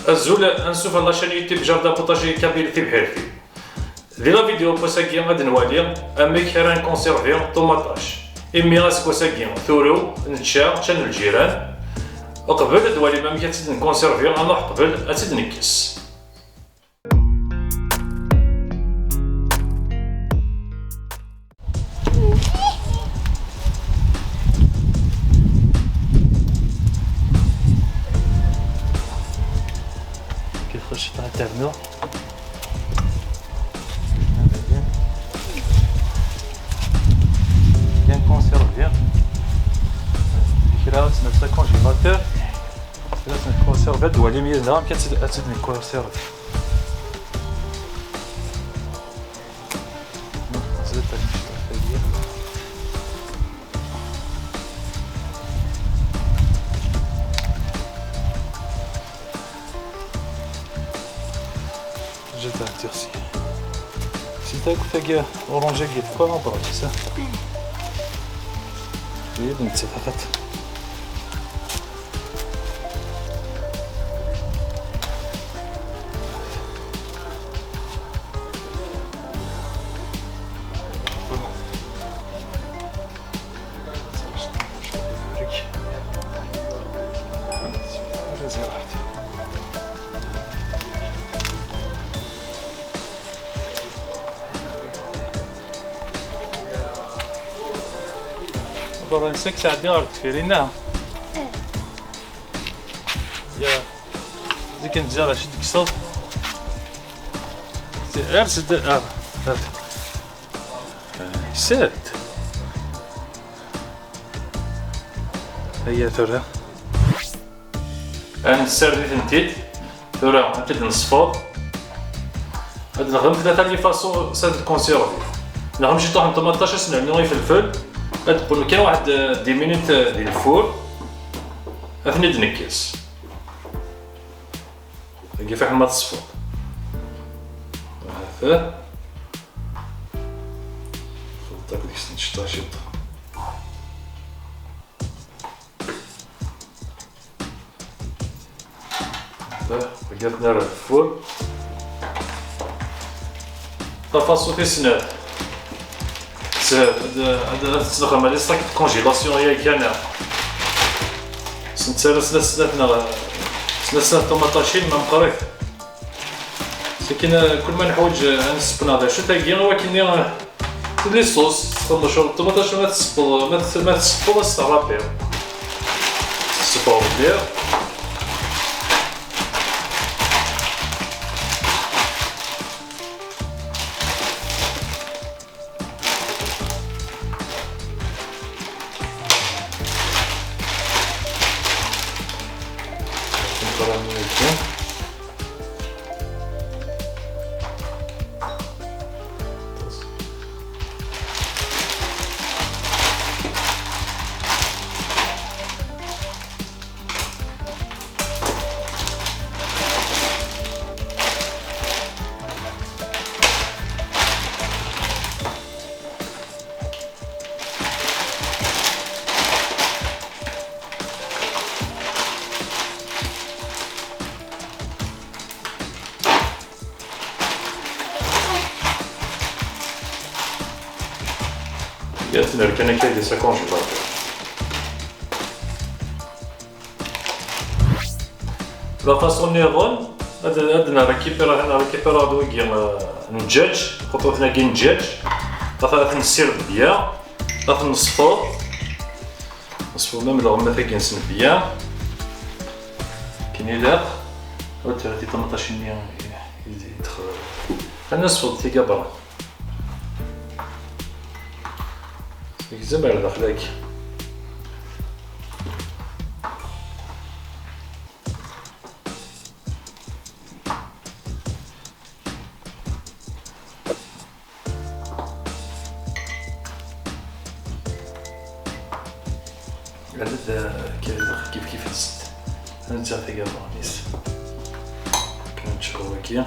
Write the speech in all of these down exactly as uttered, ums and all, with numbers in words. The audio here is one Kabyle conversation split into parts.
Azul, ansuf ɣer la chaîne YouTube Jardin Potager Kabyle Tibḥirt-iw. Di la vidéo n wass-agi ad nwali amek ara nkunservi ṭumaṭac. Imi aseggas-agi turew, nečča, ččan lǧiran. Uqbel ad nwalim amek ad tt-id-nkunservi, ad nruḥ qbel ad tt-id-nekkes. كيخش تاع الترنو. Bien conservé. كرا تسنى congélateur. كرا تسنى conservé. دوالي ميزنا كتسد أتسد من conservé. زدت شوية. جات عندي اختي. نسيت هاك تاكي اورانج كي فكا برا تسا. هي بنت فقط. برا نساك تعدي غير الدفيرينة. يا. ديك انت زرع شي ديك الصوت. غير سد، اه. سد. هيا ثورة. نسرديتنتيد. ثورة، انت نصفوض. هاد نخدم ثلاثة لي فاصون ساد كونسيرفي. نخدم شي طحن طوماطاش، نرمي غير فلفل. هاد بون كان واحد دي مينيت دي الفور. اثني دنكس. هاكي فحال ما تصفر. هذا. خلطك ديك السنة شطة شطة. هذا، بقاتنا راه الفول. طفى صوتي سنات. سهل، هاد، هاد، هاد السلخة مالي ستاك كونجيلاسيون يا كان. سنت سنة، سنة، سنة، سنة، سنة طوماطاشين ما مقريت. سكن كل ما نحوج نسبنا هذا شو تاقي ولكن لي صوص، ثم شو الطوماطاش ما تسبل، ما تس-، ما تسبل السرابير. تسبل مليح. يا تنركن كي دي سكون جيلاتور. La façon niḍen, ad, ad nrécupérer, ad nrécupérer d wigi, euh, n dǧaǧ, quṭṭuten-agi n dǧaǧ, ad, ad ten-nessired bya, ad ten-nesfeḍ, nesfeḍ même lɣemmat-agi-nsen bya, akken ilaq, ad terr tiṭmaṭac-nni i, i, i d-, ad nesfeḍ tiga berra. Gzem ar daxel-agi. Ad, eh, kif, kif, kif-nsent. Ad nǧer tigaḍanin-is. Kan neččur wagi.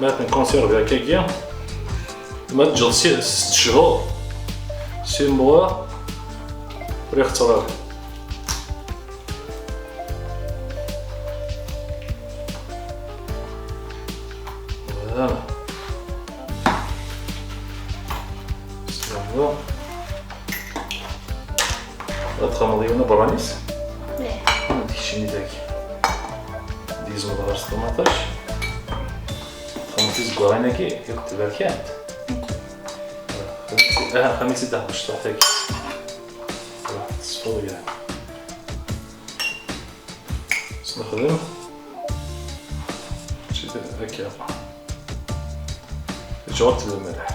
Ma tnkonservi akkagi, ma teǧǧeḍ si, sett cchur, six mois, ur ixeṣṣer ara. Voilà. Ça va. Ad txedmeḍ yiwen abranis? Ih. Ad tekcem dagi. Ad yezmeḍ ɣer s ṭumaṭic. Txedmeḍ tizeggaɣin-agi, yakk tberkant. Aha, xami-tt-id aḥ mecṭuḥt-agi. Tesfeḍ yani. Snexdem. Mačči d akka. Ǧǧuɣ-tt d lmelḥ.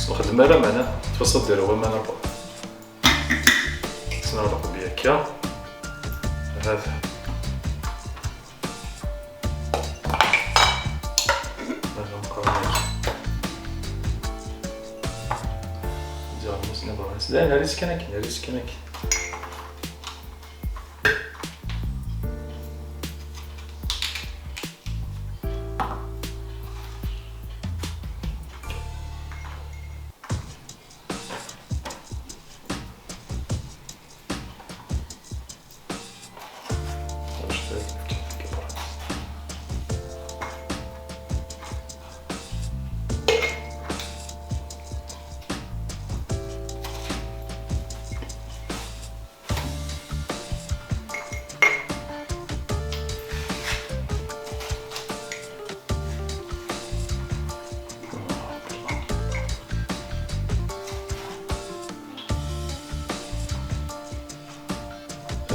Snexdem ara mana tfaṣad deg waman akk. Sneɣleq bya akka. Hada. Hada meqqren akka. Ziɣ mmus n iberrans. Da, nerra-tt kan akken, nerra-tt kan akken.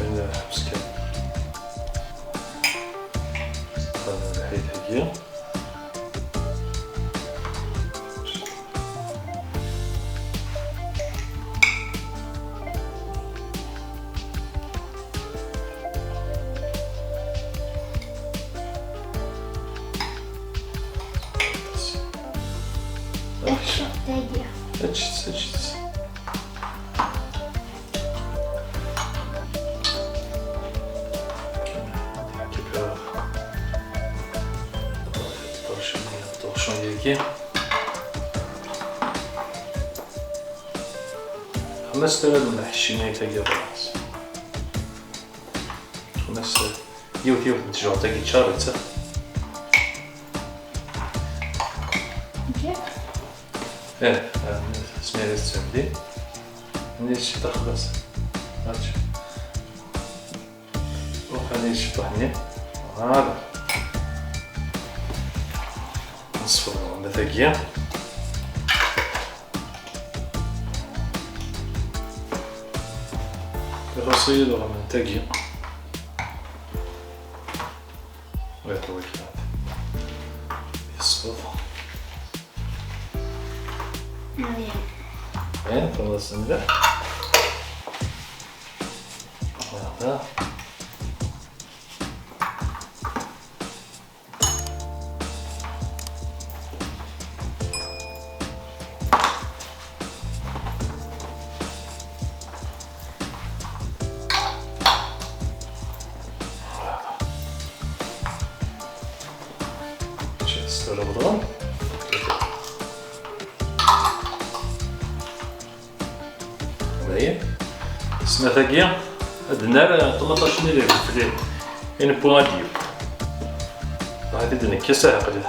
Ayen ḥbes kan. Hadi lḥayt-agi. Ečč, ečč. Torchon-agi. Xmas tura lmeḥ ccinayt-agi ɣur-s. Xmas yiwet yiwet n tejɛuḍt-agi ččar-itt. Ih, smir-itt d tamdint. Nni-s ciṭ xlas. Ač. Ruḥ ad yecbeḥ-nni. Voilà. Nṣeffer lɣemma tagi. Ixuṣ-iyi lɣemma tagi. Ɣiṭ wiklat. Yeṣfeḍ. Ayen, txedmeḍ-as mliḥ. Voilà. Mačči testara bḍan. Dayen. Snat-agi, ad d-nerr ṭumaṭic-nni di lefli. Inewwi ad d-yeww. Ad t-id-nekkes, ah, aql-i.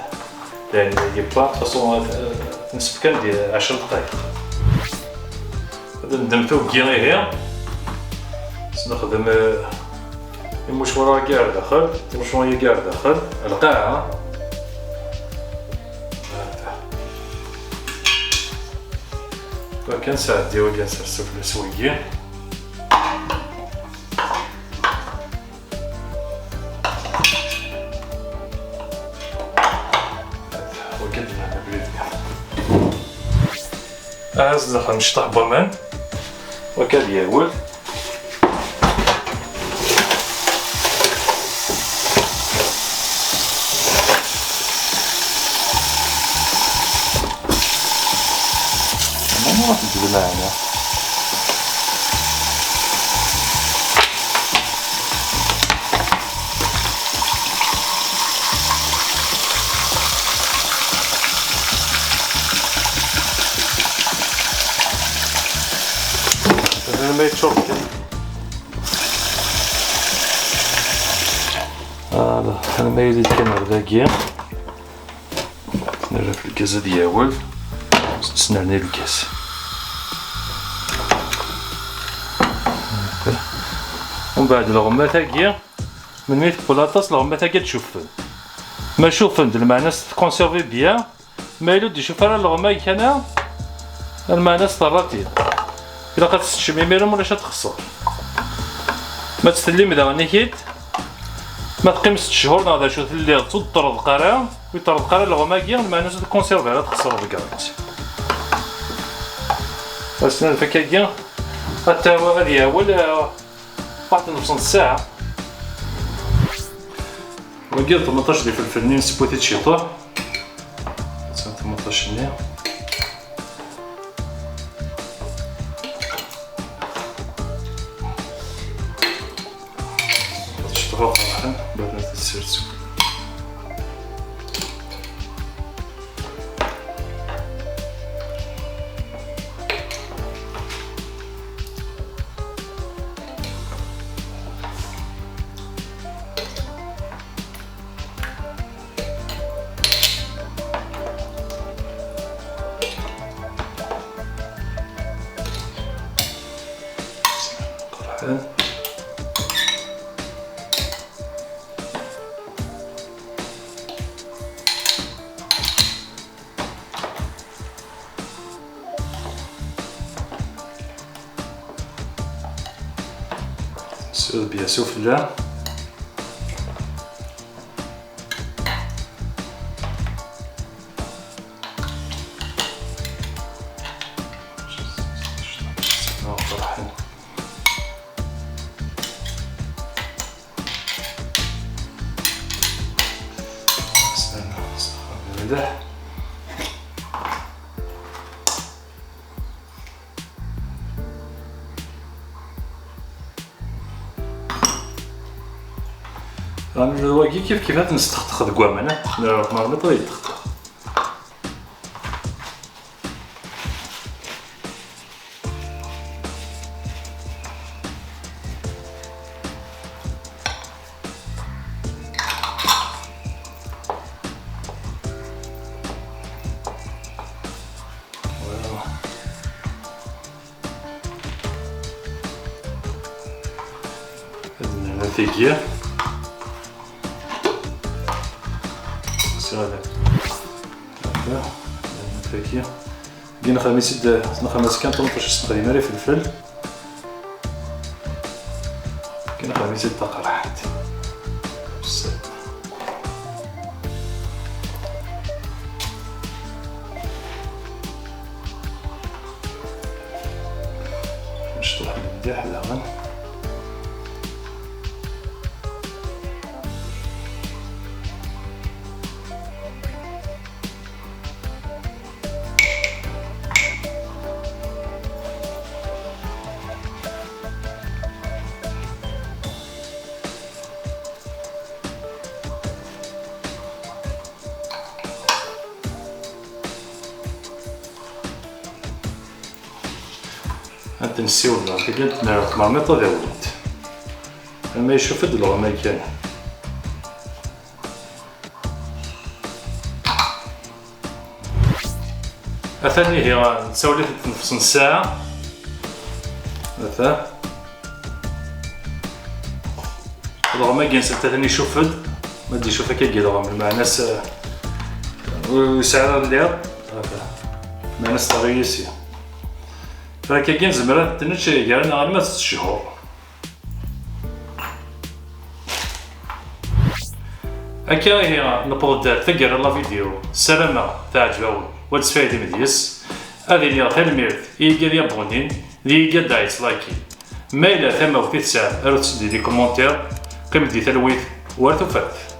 Dayen, yewwa, de toute façon, ad, ad, nsefk kan di ɛecra dqayeq. Ad neddem tuggi ihi. Snexdem, eh, imucwar-agi ar daxel, imucwar-agi ar daxel, lqaɛa. Kan sɛeddi wagi, ad sers fell-as wagi. Wagi d abrid-nni. Aha, zdaxel mecṭaḥ n waman. Wagi ad yerwel. Mana ruḥ deg lmeɛna. Yeččur kan. Voilà, alma yili kan ar dagi. Nerra f lgaz ad yawel. Nesnerni lgaz. Umbeɛd lɣemmat-agi, melmi teqqel aṭas, lɣemmat-agi ad cuffen. Ma cuffen-d, lmeɛna-s tkonservi bien. Ma yella ur d-icuf ara lɣemma kan-a, lmeɛna-s terra-t-id. Ilaq ad teččem imiren, ulac ad texṣer. Ma tt-tellim daɣen-ik-id, ma teqqim sett cchur neɣ d acu, telliḍ ur d-terḍeq ara, ur d-terḍeq ara lɣemma-agi, lmeɛna-s ur tkonservi ara, ad texṣer deg ṛṛitt. Asnulfu-agi ad t-awiɣ ad yawel, eh, waḥed nnefṣ n ssaɛa. Wagi d ṭmeṭṭac d ifelfel-nni, nsewwi-t-id ciṭuḥ. Attan ṭmeṭṭac-nni. Ciṭuḥ uqerḥen, baden ad t-id-sirsew. Qerḥen. Sɛiɣ bien sufella. Qerḥen. استنى، استنى. مليح. راني واقي كيف كيف نستخدخ ديك وامان، ها؟ نروح مرمي طويل تخدخ. Voilà. Ad nernu tigi. Sɛiɣ. Haka. Nernu tigi. Gin xamis-id, nxamis kan ṭumaṭic, ur s-nexdim ara ifelfel. Gin xamis-id taqerḥant. Bessat. Mecṭuḥ mliḥ daɣen. Ad ten-ssiwḍeɣ, tagi ad ten-rreɣ tmermiṭ ad awlent. Ama icuf-d lɣem-agi kan. Atan ihi, nettawel-it-id nnefṣ n ssaɛa. Ata. Lɣem-agi-nsent atan icuf-d. Ma d-icuf akka-agi lɣem, lmeɛna-s, uh, ur yesɛi ara lliɣ. Ata. Lmeɛna-s terra yis-i. Tura akka-agi nezmer ad t-nečč gar-aneɣ alma d setta cchur. Akka ihi, newweḍ-d ar taggara n la vidéo. Ssarameɣ teɛǧeb-awen, u ad tesfaydim deg-s. Ad iniɣ tanemmirt i yigad yabbunin, d yigad yettlikin. Ma yella tamawt i tesɛam, arut-tt-id di commentaire, qqimet di talwit, war tufat.